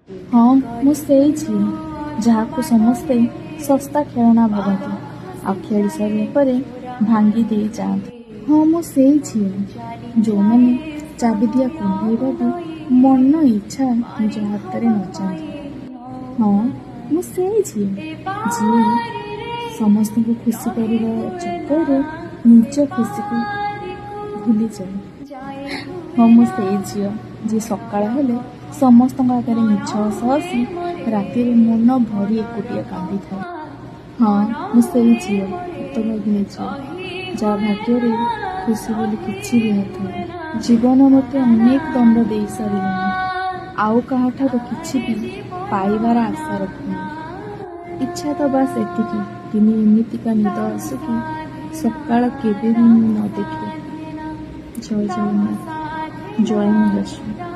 ହଁ, ମୁଁ ସେଇ ଝିଅ ଯାହାକୁ ସମସ୍ତେ ଶସ୍ତା ଖେଳଣା ଭାବନ୍ତି ଆଉ ଖେଳି ସାରିଲା ପରେ ଭାଙ୍ଗି ଦେଇ ଯାଆନ୍ତି। ହଁ, ମୁଁ ସେଇ ଝିଅ ଯେଉଁମାନେ ଚାବିଦିଆ କୁଣ୍ଢେଇ ଭାବି ମନ ଇଚ୍ଛା ନିଜ ହାତରେ ନଚାନ୍ତି। ହଁ, ମୁଁ ସେଇ ଝିଅ ଯିଏ ସମସ୍ତଙ୍କୁ ଖୁସି କରିବା ଚକ୍କରରେ ନିଜ ଖୁସିକୁ ଭୁଲିଯାଏ। ହଁ, ମୁଁ ସେଇ ଝିଅ ଯିଏ ସକାଳ ହେଲେ ସମସ୍ତଙ୍କ ଆଗରେ ମିଛ ହସ ହସି ରାତିରେ ମନ ଭରି ଏକୁଟିଆ କାନ୍ଦିଥାଏ। ହଁ, ମୁଁ ସେଇ ଝିଅ, ହତଭାଗିନୀ ଝିଅ, ଯାହା ଭାଗ୍ୟରେ ଖୁସି ବୋଲି କିଛି ବି ନଥାଏ। ଜୀବନ ମୋତେ ଅନେକ ଦଣ୍ଡ ଦେଇ ସାରିଲାଣି, ଆଉ କାହାଠାରୁ କିଛି ବି ପାଇବାର ଆଶା ରଖୁନି। ଇଚ୍ଛା ତ ବାସ୍ ଏତିକି, ଦିନେ ଏମିତିକା ନିଦ ଆସୁ କି ସକାଳ କେବେ ବି ମୁଁ ନ ଦେଖେ। ଜୟ ଜଗନ୍ନାଥ, ଜୟ ମହାଲକ୍ଷ୍ମୀ।